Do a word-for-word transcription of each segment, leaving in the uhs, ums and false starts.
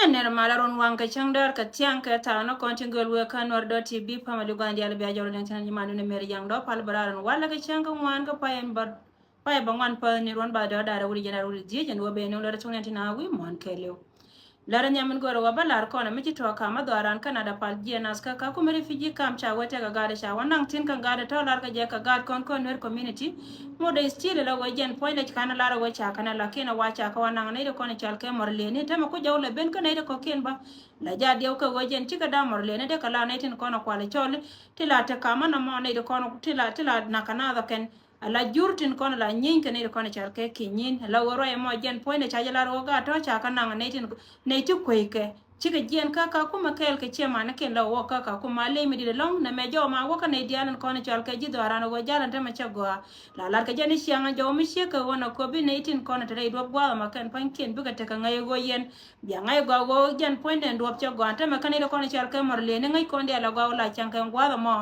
Nɛr malɛ run waŋ kɛ cäŋ däär kɛ thiaŋ kɛ thaak ni kɔn tin göl wee kä Nuɛr dot T V family gua̱n diaal bia jɔr liŋ tin ji̱ man ni mɛr yaŋ dɔ̱ pal bä raar in walɛ kɛ cäŋ kɛ ŋuan kɛ pay in bär pay bä ŋuan päth ni ruɔ̱n ba dɔ̱ da̱r wut jiɛn da̱r wut dhiec in wä ben nuŋ lär tuŋ nɛn tin a wi̱i̱ muɔ̱ɔ̱n kɛɛliw. Lär nhiam in go̱o̱rä wä bä lar kɔn mi ci tuɔɔk kam a dhɔaran Canada pal jiɛn nath kä Kakuma refugee camp ca wä tekɛ gaat ca wä naŋ thi̱n kä gaat tɔ̱ lar kä jɛ kä gaat kɔn kɔn Nuer community. Ŋot dee still la wä jɛn puɔ̱ny dee ci ka̱n lar wä ca känɛ lakin a wa ca kä wä naŋ nɛy ti kɔn cɔal kɛ Mɔrleni tämɛ ku jɔw lɛ ben kä nɛy ti kɔ̱kiɛn bä. La ja diɛw kɛ wä jɛn cikɛ da̱ Mɔrleni dee kɛ la nɛy tin kɔn kual cɔl ti la te kam a nɔmɔ nɛy ti kɔn ti la ti la nakä nath ɔ kɛn. Ala jur tin kɔn la nyieeny kɛ nɛy ti kɔn cɔal kɛ ki̱ny nyin. Ala wä ruac ɛmɔ jɛn puɔ̱ny dee ca jɛ lar wä gaat tɔ̱ ca kä naŋ nɛy tin nɛy ti kueykɛ. Cikɛ jiɛn kä Kakuma kɛɛl kɛ ciɛ man ni kɛn la wä kä Kakuma ley mi dit ɛlɔ̱ŋ nɛ mɛ jɔw ma wä kä nɛy diaal in kɔn cɔal kɛ ji̱ dhɔaran wä jal in tämɛ cɛ gɔaa. La lar kɛ jɛn i̱ ciaŋ jɔw mi ciek kɛ wä nɛ kopi nɛy tin kɔn te rɛy duɔp gua̱a̱th ma kɛn pua̱ny kiɛn bikɛ tekɛ ŋäc wä yɛn. Bia ŋa̱c gɔaa wä jɛn puɔ̱ny dɛn duɔp cɛ gɔaa in tämɛ kä nɛy ti kɔn cɔal kɛ Mɔrleni ŋäc kɔn diaal la gɔaa wä la ciaŋ kɛn gua̱a̱th ɛmɔ.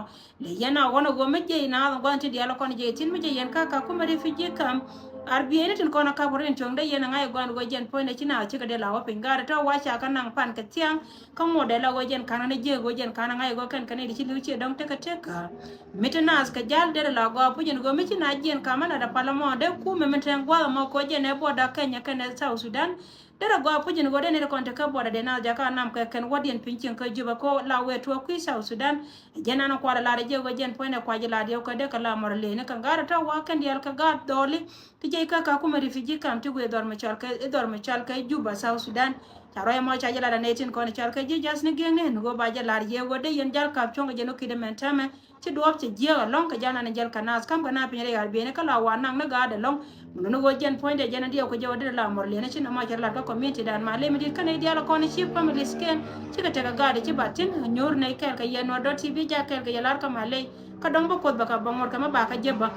Lɛ yɛn a ɣɔn a ɣöö mi jiɛc naath in gua̱n ti diaal kɔn jiɛc thi̱n mi jiɛc yɛn kä Kakuma refugee camp. Ar bieyni tin kɔn a kap rin cuɔ̱ŋ dee yɛn a ŋa̱c a gua̱n ɣöö jɛn puɔ̱nydɛ ci naath cikɛ dee la wä piny gaat tɔ̱ wa ca kä naŋ pan kɛ thiaŋ. Kä ŋot dee la ɣöö jɛn ka̱n ni jiɛk ɣöö jɛn ka̱n a ŋa̱c a ɣöö kɛn kɛ nɛy ti ci li̱w ciɛ dɔ̱ŋ tekɛ tek kä. Mi ti naath kɛ ja̱l derɛ la gɔaa puc in ɣöö mi ci naath jiɛn ka̱m a lat a pal ɛmɔ dee kumɛ min tɛŋ gua̱a̱th ɛmɔ kɛ ɣöö jɛn ɛ border Kenya kɛnɛ South Sudan. Derɛ gɔaa puc in ɣöö dee nɛy ti kɔn te kä border dee naath jakä nam kɛ kɛn wädiɛn piny cieŋ kä Juba ko la wëë tuɔɔk kui̱ South Sudan. Jɛn an kualɛ lar jɛ ɣöö jɛn puɔ̱nydɛ kuac lar yɛ kɛ dee kɛ la Mɔrleni kɛ gaat tɔ̱ wa kɛn diaal kɛ gaat dhɔli. Ti jiɛc kä Kakuma refugee camp ti wëë dhɔr mi cɔal kɛ i̱ dhɔr mi cɔal kɛ Juba South Sudan. Ca ruac ɛmɔ ca jɛ lar anɛy tin kɔn cɔal kɛ ji̱ ja̱th ni gi̱eŋni ɛn ɣöö ba jɛ lar yɛ ɣöö dee yɛn jal kap cuɔ̱ŋ kɛ jɛn ɣöö ki̱t ɛmɛn täämɛ. Ci duɔ̱ɔ̱p cɛ jiääk ɛlɔ̱ŋ kɛ jal nan jɛl kɛ naath ka̱m kɛ na piny rɛy ɣar bieyni kä la wa naŋ ni gaat ɛlɔ̱ŋ. Mun ni ɣöö jɛn puɔ̱nydɛ jɛn a diɛw kɛ jɛ wä dee la Mɔrleni ci nɔmɔ cɛ lat kä community dan ma lemi dit kä nɛy diaal kɔn ci families kɛn. Cikɛ tekɛ gaat ci bat thi̱n a nyuur nɛy kɛɛl kɛ yɛ Nuɛr dot T V jak kɛɛl kɛ yɛ lar kä ma ley. Kä dɔ̱ŋ bä Kuoth bɛ kɛ bä ŋuɔ̱t kɛ mi ba kä jɛ bä.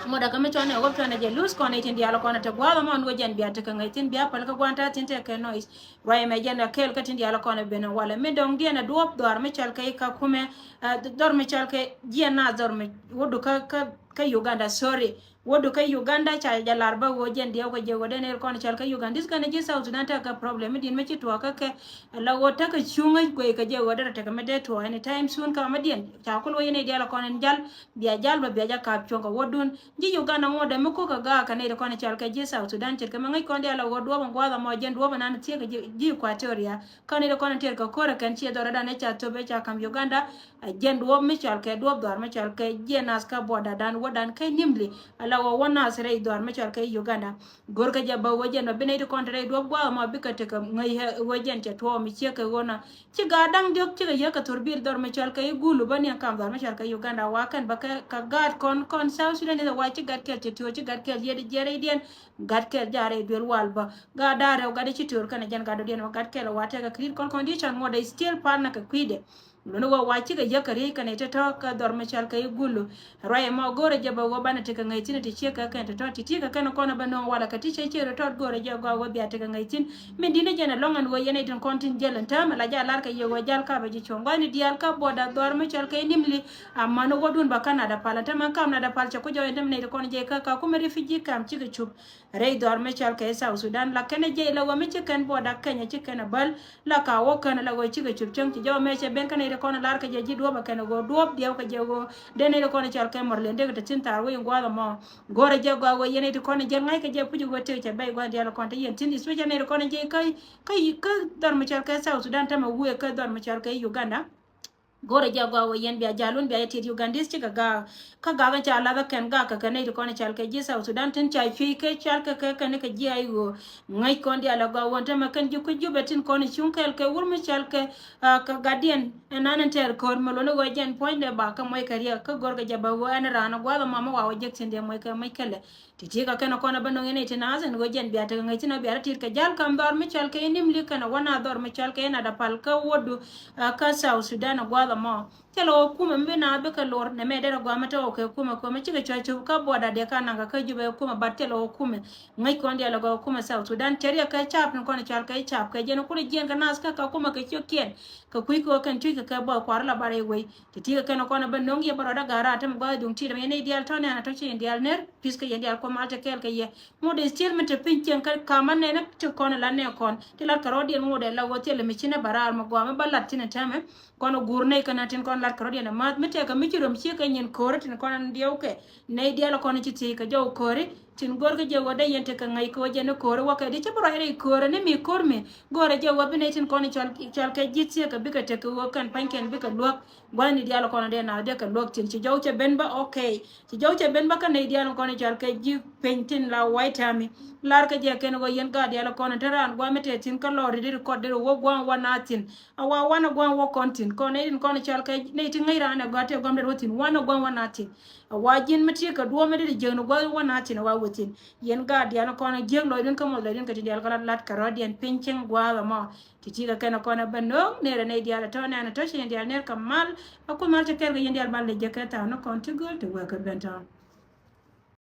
Ŋuɔ̱t a kɛ mi cɔn ɛ ɣöp cɔn ɛ jɛ luth kɔn nɛy tin diaal kɔn ɛ te gua̱a̱th ɛmɔ ɛn ɣöö jɛn bia tekɛ ŋäc thi̱n bia päl kä gua̱a̱n ta̱a̱ thi̱n tekɛ noise. Ruac ɛmɛ jɛn ɛ kɛɛl kä tin diaal kɔn ɛ ben ɛ walɛ mi dɔ̱ŋ diɛn ɛ duɔ̱ɔ̱p dhɔaar mi cɔal kɛ i̱ Kakuma. Dhɔr mi cɔal kɛ jiɛn naath dhɔr mi wädu kä kä kä Uganda, sorry. Wädu kä Uganda ca jɛ lar bä ɣöö jɛn diɛw kɛ jɛ ɣöö dee nɛy ti kɔn cɔal kä Uganda. This kɛnɛ ji̱ South Sudan tekɛ problem mi di̱n mi ci tuɔɔk kä kɛ. La ɣöö tekɛ cuŋä guey kɛ jɛ ɣöö derɛ tekɛ mi dee tuɔɔk anytime soon kä mi diɛn ca kul wä yɛn nɛy diaal kɔn in jal. Bia jal bä bia jɛ kap cuɔ̱ŋ kɛ wädun. Ji̱ Uganda ŋuɔ̱t dee mi ko̱k kɛ gaak kɛ nɛy ti kɔn cɔal kɛ ji̱ South Sudan ce̱tkɛ mi ŋäc kɔn diaal la ɣöö duɔ̱ɔ̱p in gua̱a̱th ɛmɔ jɛn duɔ̱ɔ̱p in an thiek kɛ ji̱, ji̱ Equatoria. Kä nɛy ti kɔn in tiɛt kɛ ko̱r ɛ kɛn ciɛ dhɔr ɛ dan ɛ ca thop ɛ ca ka̱m Uganda. Ɛ jɛn duɔ̱ɔ̱p mi cɔal kɛ duɔ̱ɔ̱p dhɔaar mi cɔal kɛ jiɛn nath kä border dan wädan kɛ Nimule. Ala wä wä nath rɛy dhɔaar mi cɔal kɛ Uganda. Go̱rkɛ jɛ bä wä jɛn bä bi nɛy ti kɔn te rɛy duɔ̱ɔ̱p gua̱a̱th ɛmɔ bikɛ tekɛ ŋäc ɛ wä jɛn cɛ tuɔɔk mi ciek kɛ ɣöö nɔ. Ci gaat da̱ŋ diɔ̱k cikɛ yäk kɛ thor bil dhɔr mi cɔal kɛ i̱ Gulu bä ni ɛ kam dhɔaar mi cɔal kɛ Uganda wa kɛn bä kɛ, kɛ gaat kɔn kɔn South Sudanese wa ci gat kɛl cɛ tiöör ci gat kɛl yiet jiɛt rɛydiɛn. Gat kɛl ja̱ rɛy duel wal bä. Gaat da̱ŋ rɛw gat i̱ ci tiöör kɛn ɛ jɛn gat dɔ̱diɛn wa gat kɛl ɛ wa tekɛ critical condition ŋuɔ̱t ɛ still pal na kɛ kui̱dɛ. Luni wä wa cikɛ yäk kɛ riey kɛnɛ tɔ̱tɔ̱ kä dhɔr mi cɔal kɛ i̱ Gulu. Ruac ɛmɔ go̱rɛ jɛ bä wä banɛ tekɛ ŋäc thi̱n ti ciek kɛ kɛn tɔ̱tɔ̱ ti ti kɛ kɛn kɔn bä nööŋ walɛ kɛ ti cɛ ciek tɔ̱tɔ̱ go̱rɛ jɛ gɔaa wä bia tekɛ ŋäc thi̱n. Min di̱n jɛn ɛlɔ̱ŋ ɛn wä yɛn ɛ tin kɔn tin jɛl ɛn täämɛ la jɛ a lar kɛ yɛ wä jal kapɛ ji̱ cuɔ̱ŋ gua̱ni diaal kä border dhɔr mi cɔal kɛ i̱ Nimule. Amäni wädun bä kä Nadapal ɛn täämɛ kam Nadapal cɛ ku jɔɔc ɛn täämɛ nɛy ti kɔn jɛ kä Kakuma refugee camp cikɛ cup. Rɛy dhɔr mi cɔal kɛ South Sudan la kɛn ɛ jɛy la wä mi ci kɛn border Kenya ci kɛn ɛ bäl. La ka wä kän la wä cikɛ cup cäŋ ci jɔw mɛ cɛ ben kä nɛy ti kɔn lar kɛ jɛ ji̱ duɔ̱ɔ̱p ɛ kɛn ɛ ɣöö duɔ̱ɔ̱p diɛw kɛ jɛ ɣöö dee nɛy ti kɔn cɔal kɛ Murle dee kɛ te thi̱n thaar wec in gua̱a̱th ɛmɔ. Go̱rɛ jɛ gɔaa ɣöö yɛn nɛy ti kɔn jɛl ŋa̱ckɛ jɛ puc ɣöö tëë cɛ bɛc gua̱a̱th diaal kɔn te yɛn thi̱n especially nɛy ti kɔn jɛ kä kä kä dhɔr mi cɔal kɛ South Sudan tämɛ wëë kä dhɔr mi cɔal kɛ Uganda. Go̱rɛ jɛ gɔaa wä yɛn bia jalun bia yɛ tiet Ugandese cikɛ gaak. Kä gaak in ca lath ɛ kɛn gaak kɛ kɛ nɛy ti kɔn cal kɛ ji̱ South Sudan tin ca cui̱ kɛ cal kɛ kɛ kɛn kɛ ji̱ ay ɣöö ŋäc kɔn diaal ɛ gɔaa wä tämɛ kɛn ji̱ kui̱ Jubɛ tin kɔn cuŋ kɛɛl kɛ wur mi cal kɛ, ah, kɛ gatdiɛn. Ɛn nan in tɛɛr ko̱r mɛ luɔ̱n i̱ ɣöö jɛn puɔ̱nydɛ ba kɛ muɔc kɛ riɛk kä go̱rkɛ jɛ bä ɣöö ɛn raan ɛ gua̱a̱th ɛmɔ mi wa wä jek thi̱n dee muɔc kɛ muɔc kɛlɛ. Ti ti kɛ kɛn kɔn bä no̱ŋ in iti naath in ɣöö jɛn bia tekɛ ŋäc thin a bia rɔ tit kɛ jal kam dhɔr mi cɔal kɛ i̱ Nimule kɛn a wä na dhɔr mi cɔal kɛ i̱ Nadapal kä wädu, ah, kä South Sudan a gua̱a̱th ɛmɔ. Thilɛ ɣöö kumɛ mi bi naath bikɛ lor nɛmɛ derɛ gɔaa mi te ɣöö kɛ kumɛ kumɛ cikɛ cɔc cop kä buɔda diɛ ka naŋ kɛ kä Jubɛ kumɛ, but thilɛ ɣöö kumɛ ŋäc kɔn diaal ɛ gɔaa kumɛ South Sudan. Tɛriɛ kɛ cap tin kɔn cal kɛ cap kɛ jɛn kulɛ jiɛn kɛ nath kä kɛ kumɛ kɛ ciökiɛn kɛ kui̱ kɛ ɣöö kɛn cuc kɛ kɛ buɔth kuar la bar i̱ wei. Ti ti kɛ kɛn kɔn bä no̱ŋ yɛ bä rɔɔdä ga̱r raar te mi gua̱a̱th duŋ ti däm yɛn nɛy diaal tɔ̱ nɛn a tɔ̱ ci yɛn diaal ner pi̱th kɛ yɛn diaal kuɔm mal te kɛɛl kɛ yɛ. Ŋot is tiel mi te piny cieŋ kä kamä nɛnɛ ti kɔn lat nɛ kɔn ti lat kɛ rɔɔdiɛn ŋot ɛ la wä thilɛ mi ci nɛ bä raar mi gɔaa mi bä lat tin ɛ tɛmɛ. Kɔn ɛ guur nɛy kɛn a tin kɔn lat kɛ rɔɔdiɛn ɛ mäth mi tɛkɛ mi ci röm ciek kɛ nyin ko̱ri tin kɔn ɛn diɛw kɛ nɛy diaal kɔn ci thiec kɛ jɔw ko̱ri. Tin go̱r kä jɛ wä dee yɛn tekɛ ŋäc kɛ wä jɛ ni ko̱ri wä kɛ di ci bä rɔy rɛy ko̱ri ni mi ko̱r mi go̱r ɛ jɛ wä bi nɛy tin kɔn cɔl cɔl kɛ ji̱ thiek kɛ bikɛ tek kɛ wä kɛn pa̱ny kɛn bikɛ luäk. Gua̱thni diaal kɔn dee na dee kɛ luäk tin ci jɔw cɛ ben bä, okay. Ci jɔw cɛ ben bä kä nɛy diaal kɔn cɔl kɛ ji̱ peny tin la White Army. Lar kä jɛ kɛn wä yɛn gaat diaal kɔn te raan gua̱th mi tɛ thi̱n kä lɔr di record di wä gua̱a̱ŋ wä na thi̱n. A wa wanɛ gua̱a̱ŋ wä kɔn thi̱n kɔn nɛy tin kɔn cɔl kɛ nɛy ti ŋäc raan ɛ gɔaa tɛ gua̱a̱m dee wä thi̱n wanɛ gua̱a̱ŋ wä na thi̱n. A wa ji̱n mi ti kɛ duɔ̱ɔ̱m mi di di jiäkni gua̱a̱ŋ wä na thi̱n a wa wä thi̱n. Yɛn gaat diaal kɔn jiäk lɔcdun kä muɔth lɔcdun kɛ ti diaal kɔn lat kɛ rɔɔdiɛn piny cieŋ gua̱a̱th ɛmɔ. Ti ti kɛ kɛn kɔn ɛ bä no̱o̱ŋ ner ɛ nɛy diaal ɛ tɔ̱ nɛn ɛ tɔ̱ ci yɛn diaal ner kɛ mal. A kuoth mal cɛ kɛɛl kɛ yɛn diaal mal ni jɛ kɛ tha̱a̱ŋ ni kɔn ti gööl ti wee kɛ ben tɔ̱.